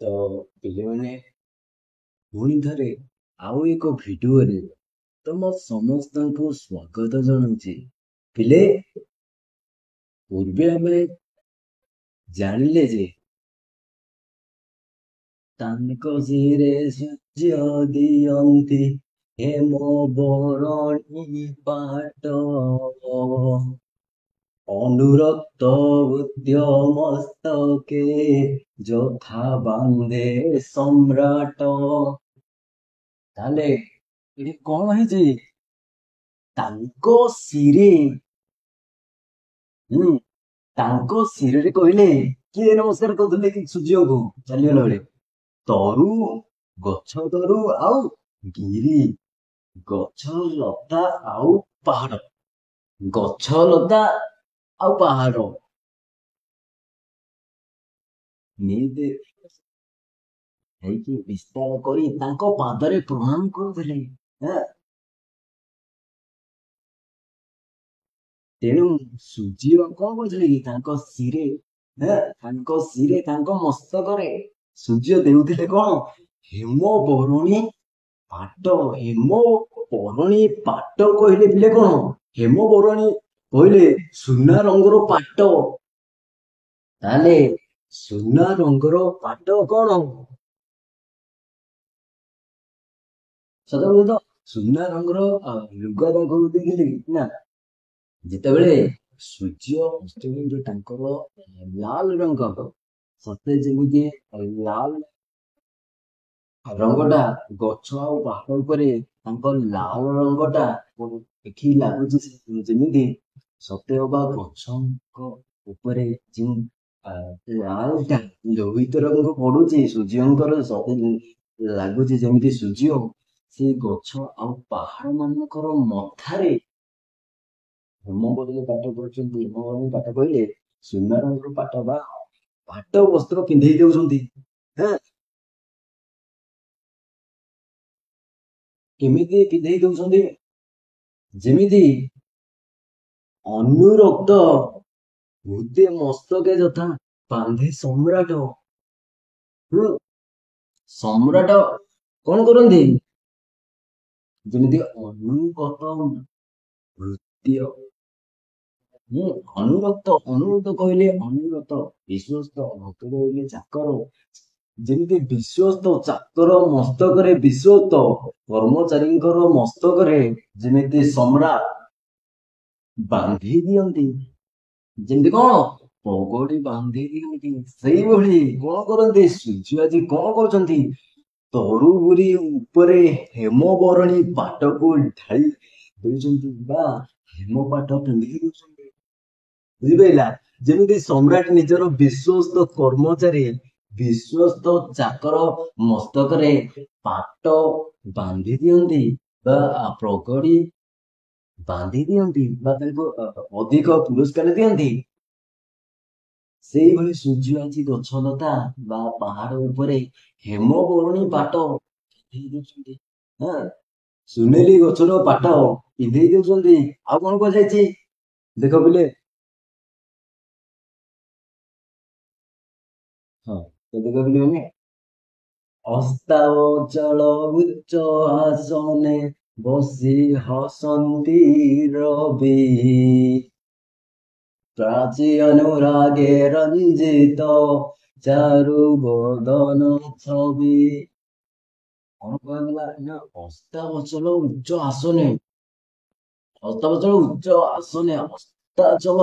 ତ ପିଲାମାନେ, ପୁଣି ଥରେ ଆଉ ଏକ ଭିଡିଓରେ ତମ ସମସ୍ତଙ୍କୁ ସ୍ୱାଗତ ଜଣାଉଛି। ପିଲେ, ପୂର୍ବେ ଆମେ ଜାଣିଲେ ଯେ ତାଙ୍କ ଶିରେ ସୂର୍ଯ୍ୟ ଦିଅନ୍ତି ହେମ ବରଣୀ ପାଟ, ଅନୁରକ୍ତ ବୁଦ୍ଧ ମସ୍ତକେ ଯଥା ବାନ୍ଧେ ସମ୍ରାଟ। ତାହେଲେ ଏଠି କଣ ହେଇଛି? ତାଙ୍କ ଶିରେ, ତାଙ୍କ ଶିରରେ କହିଲେ କିଏ ନମସ୍କାର କରୁଥିଲେ କି ସୂର୍ଯ୍ୟଙ୍କୁ ଚାଲିଗଲା ବେଳେ? ତରୁ, ଗଛ ତରୁ ଆଉ ଗିରି, ଗଛ ଲତା ଆଉ ପାହାଡ, ଗଛ ଲତା ଆଉ ପାହାଡ ନିଦ ହେଇକି ବିସ୍ତାର କରି ତାଙ୍କ ପାଦରେ ପ୍ରଣାମ କରୁଥିଲେ। ତେଣୁ ସୂର୍ଯ୍ୟ କଣ କରୁଥିଲେ କି ତାଙ୍କ ଶିରେ, ତାଙ୍କ ଶିରେ, ତାଙ୍କ ମସ୍ତକରେ ସୂର୍ଯ୍ୟ ଦେଉଥିଲେ କଣ? ହେମ ବରଣୀ ପାଟ। ହେମ ବରଣୀ ପାଟ କହିଲେ ପିଲେ କଣ? ହେମ ବରଣୀ କହିଲେ ସୁନା ରଙ୍ଗର ପାଟ। ତାହେଲେ ସୁନା ରଙ୍ଗର ପାଟ କଣ? ସତ ତ ସୁନା ରଙ୍ଗର ଲୁଗା ତାଙ୍କୁ ଦେଇଥିଲେ କି ନା? ଯେତେବେଳେ ସୂର୍ଯ୍ୟ ଅସ୍ତମୀ ଯୋଉ ତାଙ୍କର ଲାଲ ରଙ୍ଗ, ସତେ ଯେମିତି ଲାଲ ରଙ୍ଗଟା ଗଛ ଆଉ ପାହାଡ ଉପରେ ତାଙ୍କ ଲାଲ ରଙ୍ଗଟା ଏଠି ଲାଗୁଛି, ଯେମିତି ସତେ ଅବା ଗଛଙ୍କ ଉପରେ ଯେଉଁ ଲାଲଟା ଲୋହିତ ରଙ୍ଗ ପଡୁଛି ସୂର୍ଯ୍ୟଙ୍କର, ସତେ ଲାଗୁଛି ଯେମିତି ସୂର୍ଯ୍ୟ ସେ ଗଛ ଆଉ ପାହାଡ ମାନଙ୍କର ମଥାରେ ହେମବରଣୀ ପାଟ କରୁଛନ୍ତି। ହେମବରଣୀ ପାଟ କହିଲେ ସୁନା ରଙ୍ଗର ପାଟ ବା ପାଟ ବସ୍ତ୍ର ପିନ୍ଧେଇ ଦଉଛନ୍ତି। କେମିତି ପିନ୍ଧେଇ ଦଉଛନ୍ତି? ଯେମିତି ଅନୁରକ୍ତ ଭୂତେ ମସ୍ତକେ ଯଥା ବାନ୍ଧେ ସମ୍ରାଟ। ସମ୍ରାଟ କଣ କରନ୍ତି? ଯେମିତି ଅନୁଗତ ଭୃତ୍ୟ, ଅନୁରକ୍ତ, ଅନୁରକ୍ତ କହିଲେ ଅନୁଗତ, ବିଶ୍ୱସ୍ତ, ଭକ୍ତ କହିଲେ ଚାକର। ଯେମିତି ବିଶ୍ୱସ୍ତ ଚାକର ମସ୍ତକରେ, ବିଶ୍ୱସ୍ତ କର୍ମଚାରୀଙ୍କର ମସ୍ତକରେ ଯେମିତି ସମ୍ରାଟ ବାନ୍ଧି ଦିଅନ୍ତି, ଯେମିତି କଣ ପଗଡି ବାନ୍ଧି ଦିଅନ୍ତି, ସେଇଭଳି କଣ କରନ୍ତି ସୂର୍ଯ୍ୟ ଆଜି କଣ କରୁଛନ୍ତି? ତରୁଗୁରି ଉପରେ ହେମବରଣୀ ପାଟକୁ ଢାଳି ଦଉଛନ୍ତି ବା ହେମ ପାଟ ପିନ୍ଧି ଦଉଛନ୍ତି। ବୁଝିପାରିଲା? ଯେମିତି ସମ୍ରାଟ ନିଜର ବିଶ୍ୱସ୍ତ କର୍ମଚାରୀ, ବିଶ୍ୱସ୍ତ ଚାକର ମସ୍ତକରେ ପାଟ ବାନ୍ଧି ଦିଅନ୍ତି ବା ପ୍ରଗଡି ବାନ୍ଧି ଦିଅନ୍ତି ବା ତାଙ୍କୁ ଅଧିକ ପୁରସ୍କାର ଦିଅନ୍ତି, ସେଇଭଳି ସୂର୍ଯ୍ୟ ଆଜି ଗଛଲତା ବା ପାହାଡ ଉପରେ ହେମବରଣୀ ପାଟ ପିନ୍ଧେଇ ଦଉଛନ୍ତି। ସୁନେଲି ଗଛର ପାଟ ପିନ୍ଧେଇ ଦଉଛନ୍ତି। ଆଉ କଣ କୁହାଯାଇଛି ଦେଖ ପିଲେ। ହଁ, ତ ଦେଖ ପିଲାମାନେ, ଅସ୍ତାବଚଳ ଉଚ୍ଚ ଆସନେ ବସି ହସନ୍ତି ରବି, ପ୍ରାଚୀ ଅନୁରାଗେ ରଞ୍ଜିତ ଚାରୁ ବଦନ ଛବି। କଣ କୁହାଗଲା ନା ଅସ୍ତାବଚଳ ଉଚ୍ଚ ଆସନେ, ଅସ୍ତାବଚଳ ଉଚ୍ଚ ଆସନେ, ଅସ୍ତାଚଳ,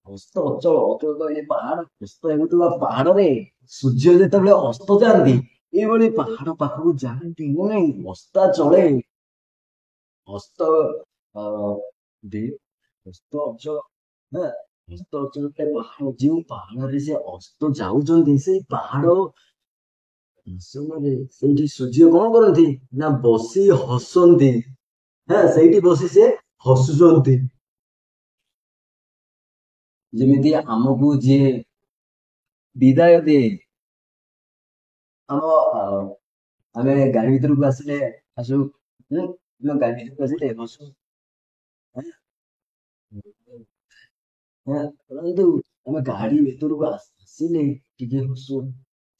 ଅସ୍ତ ଅଚଳ, ଅଚଳ କହିଲେ ପାହାଡ, ଅସ୍ତ ହେଉଥିବା ପାହାଡରେ ସୂର୍ଯ୍ୟ ଯେତେବେଳେ ଅସ୍ତ ଯାଆନ୍ତି, ଏଇଭଳି ପାହାଡ ପାଖକୁ ଯାଆନ୍ତି ମାନେ ଅସ୍ତା ଚଳେ, ଅସ୍ତ ଅସ୍ତ ଅଚଳ, ଅସ୍ତ ଅଚଳ ପାହାଡ, ଯେଉଁ ପାହାଡରେ ସେ ଅସ୍ତ ଯାଉଛନ୍ତି ସେଇ ପାହାଡ ସମୟରେ ସେଇଠି ସୂର୍ଯ୍ୟ କଣ କରନ୍ତି ନା ବସି ହସନ୍ତି। ସେଇଠି ବସି ସେ ହସୁଛନ୍ତି। ଯେମିତି ଆମକୁ ଯିଏ ବିଦାୟ ଦିଏ, ଆମେ ଗାଡି ଭିତରକୁ ଆସିଲେ ଆସୁ, ଗାଡି ଭିତରକୁ ଆସିଲେ ବସୁ, ପରନ୍ତୁ ଆମେ ଗାଡି ଭିତରକୁ ହସିଲେ ଟିକେ ହସୁ।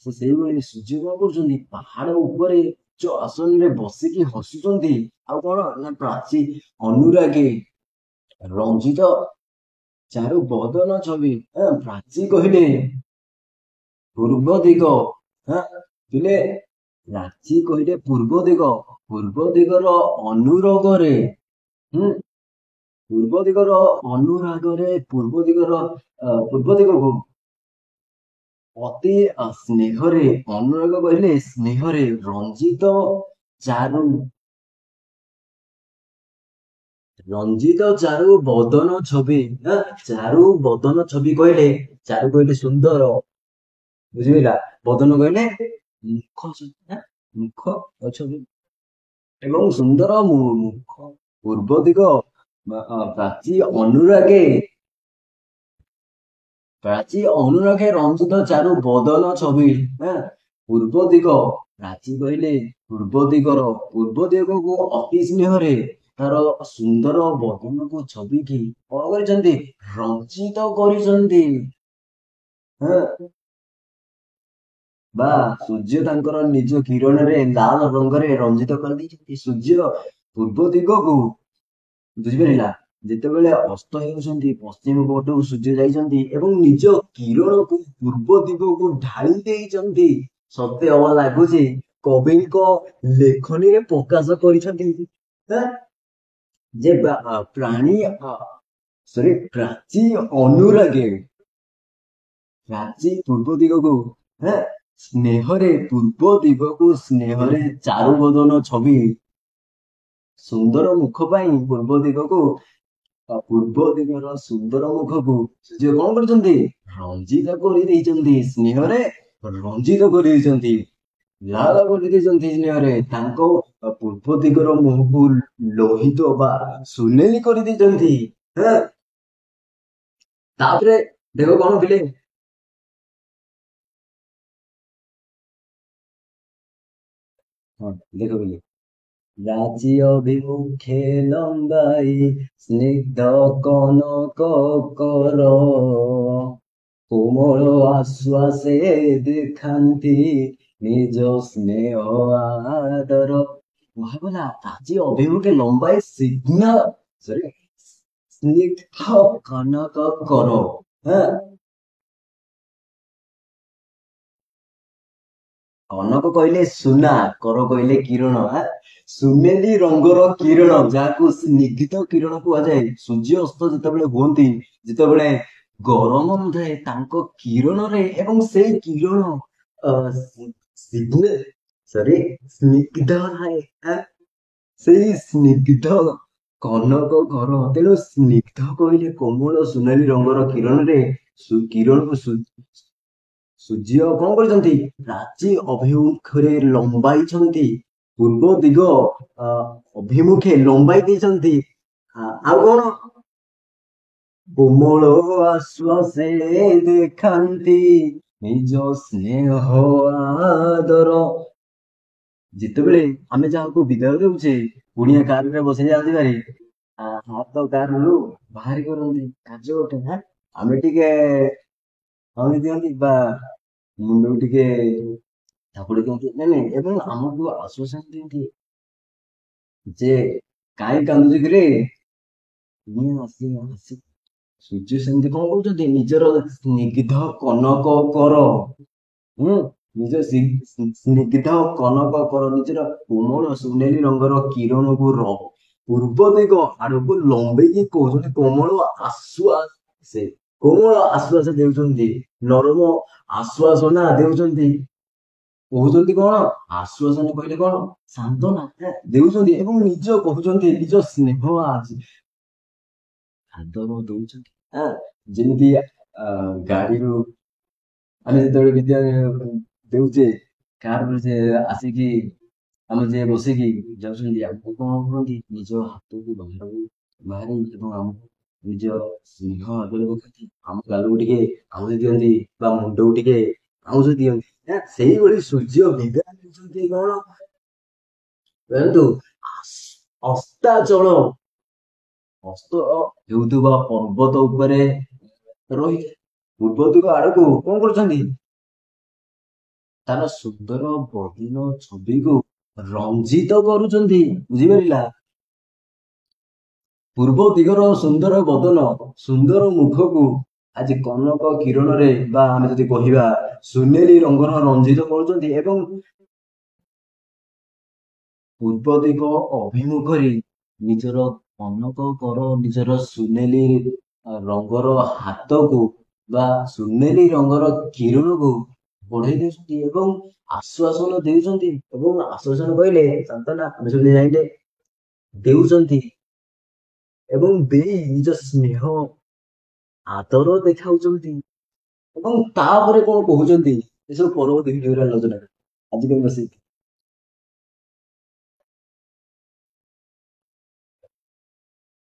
ସେ ସେଇଭଳି ସୂର୍ଯ୍ୟ କଣ କରୁଛନ୍ତି? ପାହାଡ ଉପରେ ଉଚ୍ଚ ଆସନରେ ବସିକି ହସୁଛନ୍ତି। ଆଉ କଣ ନା ପ୍ରାଚୀ ଅନୁରାଗେ ରଞ୍ଜିତ ଚାରୁ ବଦନ ଛବି। ପ୍ରାଚୀ କହିଲେ ପୂର୍ବ ଦିଗ, ପିଲେ ପ୍ରାଚୀ କହିଲେ ପୂର୍ବ ଦିଗ, ପୂର୍ବ ଦିଗର ଅନୁରାଗରେ, ପୂର୍ବ ଦିଗର ଅନୁରାଗରେ, ପୂର୍ବ ଦିଗର ପୂର୍ବ ଦିଗକୁ ଅତି ସ୍ନେହରେ, ଅନୁରାଗ କହିଲେ ସ୍ନେହରେ, ରଞ୍ଜିତ ଚାରୁ, ରଞ୍ଜିତ ଚାରୁ ବଦନ ଛବି। ଚାରୁ ବଦନ ଛବି କହିଲେ, ଚାରୁ କହିଲେ ସୁନ୍ଦର, ବୁଝିପାରିଲା? ବଦନ କହିଲେ ମୁଖ, ମୁଖ ଛବି ଏବଂ ସୁନ୍ଦର ମୁଖ। ପୂର୍ବ ଦିଗ ପ୍ରାଚୀ ଅନୁରାଗେ, ପ୍ରାଚୀ ଅନୁରାଗେ ରଞ୍ଜିତ ଚାରୁ ବଦନ ଛବି। ପୂର୍ବ ଦିଗ, ପ୍ରାଚୀ କହିଲେ ପୂର୍ବ ଦିଗର, ପୂର୍ବ ଦିଗକୁ ଅତି ସ୍ନେହରେ ତାର ସୁନ୍ଦର ବଦନକୁ ଛବିକି କଣ କରିଛନ୍ତି? ରଞ୍ଜିତ କରିଛନ୍ତି। ବା ସୂର୍ଯ୍ୟ ତାଙ୍କର ନିଜ କିରଣରେ ଲାଲ ରଙ୍ଗରେ ରଞ୍ଜିତ କରିଦେଇଛନ୍ତି। ସୂର୍ଯ୍ୟ ପୂର୍ବ ଦିଗକୁ, ବୁଝିପାରିଲା, ଯେତେବେଳେ ଅସ୍ତ ହେଉଛନ୍ତି ପଶ୍ଚିମ ପଟକୁ ସୂର୍ଯ୍ୟ ଯାଇଛନ୍ତି ଏବଂ ନିଜ କିରଣକୁ ପୂର୍ବ ଦିଗକୁ ଢାଳି ଦେଇଛନ୍ତି। ସତେ ଅବା ଲାଗୁଛି କବିଙ୍କ ଲେଖନୀରେ ପ୍ରକାଶ କରିଛନ୍ତି ଯେ ପ୍ରାଣୀ ସରି ପ୍ରାଚୀ ଅନୁରାଗେ, ପ୍ରାଚୀ ପୂର୍ବ ଦିଗକୁ ସ୍ନେହରେ, ପୂର୍ବ ଦିଗକୁ ସ୍ନେହରେ ଚାରୁବଦନ ଛବି, ସୁନ୍ଦର ମୁଖ ପାଇଁ ପୂର୍ବ ଦିଗକୁ, ପୂର୍ବ ଦିଗର ସୁନ୍ଦର ମୁଖକୁ ସୂର୍ଯ୍ୟ କଣ କରିଛନ୍ତି? ରଞ୍ଜିତ କରିଦେଇଛନ୍ତି, ସ୍ନେହରେ ରଞ୍ଜିତ କରିଦେଇଛନ୍ତି, ଲାଲ କରିଦେଇଛନ୍ତି ସ୍ନେହରେ। ତାଙ୍କ ପୂର୍ବ ଦିଗର ମୁହଁକୁ ଲୋହିତ ବା ସୁନେଲି କରିଦେଇଛନ୍ତି। ତାପରେ ଦେଖ କଣ ପିଲେ, ହଁ ଦେଖ ପିଲେ, ରାଜି ଅଭିମୁଖେ ଲମ୍ବାଇ ସ୍ନିଗ୍ଧ କନକ କର, କୋମଳ ଆଶ୍ୱାସେ ଦେଖାନ୍ତି ନିଜ ସ୍ନେହ ଆଦର। କୁହାଗଲା ପ୍ରାଚୀ ଅଭିମୁଖେ ଲମ୍ବାଇ ସରି ସ୍ନିଗ୍ଧ କନକ କର। କନକ କହିଲେ ସୁନା, କର କହିଲେ କିରଣ। ସୁନେଲି ରଙ୍ଗର କିରଣ, ଯାହାକୁ ସ୍ନିଗ୍ଧ କିରଣ କୁହାଯାଏ। ସୂର୍ଯ୍ୟ ଅସ୍ତ ଯେତେବେଳେ ହୁଅନ୍ତି, ଯେତେବେଳେ ଗରମ ନଥାଏ, ତାଙ୍କ କିରଣରେ ଏବଂ ସେଇ କିରଣ ସ୍ନିଗ୍ଧ ଥାଏ, ସେଇ ସ୍ନିଗ୍ଧ କନକ କର। ତେଣୁ ସ୍ନିଗ୍ଧ କହିଲେ କୋମଳ ସୁନେଲି ରଙ୍ଗର କିରଣରେ କିରଣକୁ ସୂର୍ଯ୍ୟ କଣ କରିଛନ୍ତି? ପ୍ରାଚୀ ଅଭିମୁଖରେ ଲମ୍ବାଇଛନ୍ତି, ପୂର୍ବ ଦିଗ ଅଭିମୁଖେ ଲମ୍ବାଇ ଦେଇଛନ୍ତି। ଆଉ କଣ? କୋମଳ ଆଶ୍ୱାସେ ଦେଖାନ୍ତି ନିଜ ସ୍ନେହ ଆଦର। ଯେତେବେଳେ ଆମେ ଯାହାକୁ ବିଦାୟ ଦେଉଛେ, କୁଣିଆ କାରରେ ବସି ଯାଆନ୍ତି ଭାରି, ହାତ କାରରୁ ବାହାରି କରନ୍ତି କାର୍ଯ୍ୟ ଗୋଟେ, ଆମେ ଟିକେ ହଳି ଦିଅନ୍ତି ବା ମୁଣ୍ଡକୁ ଟିକେ ଥାପୁଡ଼ି ଦିଅନ୍ତି, ନାଇଁ ନାଇଁ, ଏବଂ ଆମକୁ ଆଶ୍ୱାସନା ଦିଅନ୍ତି ଯେ କାହିଁ କାନ୍ଦୁଛୁ କିରେ, ଆସି ଆସି। ସୂର୍ଯ୍ୟ ସେମିତି କଣ କହୁଛନ୍ତି? ନିଜର ସ୍ନିଗ୍ଧ କନକ କର, ନିଜ ସ୍ନିଗ୍ଧ କନକ କର, ନିଜର କୋମଳ ସୁନେଲି ରଙ୍ଗର କିରଣକୁ ପୂର୍ବ ଦିଗ ଆଡକୁ ଲମ୍ବେଇକି କହୁଛନ୍ତି, କୋମଳ ଆଶ୍ୱାସ, କୋମଳ ଆଶ୍ୱାସ ଦେଉଛନ୍ତି, ନରମ ଆଶ୍ୱାସନା ଦେଉଛନ୍ତି। କହୁଛନ୍ତି କଣ? ଆଶ୍ୱାସନା କହିଲେ କଣ? ସାନ୍ତ୍ୱନା ଦେଉଛନ୍ତି ଏବଂ ନିଜ କହୁଛନ୍ତି ନିଜ ସ୍ନେହ ଆଦର ଦଉଛନ୍ତି। ଯେମିତି ଗାଡିରୁ ଆମେ ଯେତେବେଳେ ବିଦ୍ୟା ଦେଉଛେ, କାରରେ ସେ ଆସିକି ଆମେ ଯେ ବସିକି ଯାଉଛନ୍ତି, ଆମକୁ କଣ କରନ୍ତି? ନିଜ ହାତକୁ ବାହାରକୁ ବାହାରି ଏବଂ ଆମକୁ ନିଜ ସ୍ନେହ ଆଦର ପକାନ୍ତି, ଆମ ଗାଲକୁ ଟିକେ ଆଉଁସି ଦିଅନ୍ତି ବା ମୁଣ୍ଡକୁ ଟିକେ ଆଉଁସି ଦିଅନ୍ତି। ସେଇଭଳି ସୂର୍ଯ୍ୟ ବିଦାୟ ନେଉଛନ୍ତି କଣ? କୁହନ୍ତୁ, ଅସ୍ତାଚଳ ଅସ୍ତ ହେଉଥିବା ପର୍ବତ ଉପରେ ରହିଥାଏ। ପୂର୍ବ ଦିଗ ଆଡକୁ କଣ କରୁଛନ୍ତି? ତାର ସୁନ୍ଦର ବଦିନ ଛବିକୁ ରଞ୍ଜିତ କରୁଛନ୍ତି। ବୁଝିପାରିଲା? ପୂର୍ବ ଦିଗର ସୁନ୍ଦର ବଦନ, ସୁନ୍ଦର ମୁଖକୁ ଆଜି କନକ କିରଣରେ ବା ଆମେ ଯଦି କହିବା ସୁନେଲି ରଙ୍ଗର ରଞ୍ଜିତ କରୁଛନ୍ତି ଏବଂ ପୂର୍ବ ଦିଗ ଅଭିମୁଖରେ ନିଜର କନକ କର, ନିଜର ସୁନେଲି ରଙ୍ଗର ହାତକୁ ବା ସୁନେଲି ରଙ୍ଗର କିରଣକୁ ବଢେଇ ଦେଉଛନ୍ତି ଏବଂ ଆଶ୍ୱାସନ ଦେଉଛନ୍ତି। ଏବଂ ଆଶ୍ୱାସନ କହିଲେ ସାନ୍ତ୍ୱନା, ଆମେ ସବୁ ଜାଣିଲେ, ଦେଉଛନ୍ତି ଏବଂ ଦେଇ ନିଜ ସ୍ନେହ ଆଦର ଦେଖାଉଛନ୍ତି। ଏବଂ ତାପରେ କଣ କହୁଛନ୍ତି, ଏସବୁ ପରବର୍ତ୍ତୀ ଭିଡିଓରେ ଆଲୋଚନା। ଆଜି ପାଇଁ ବସିକି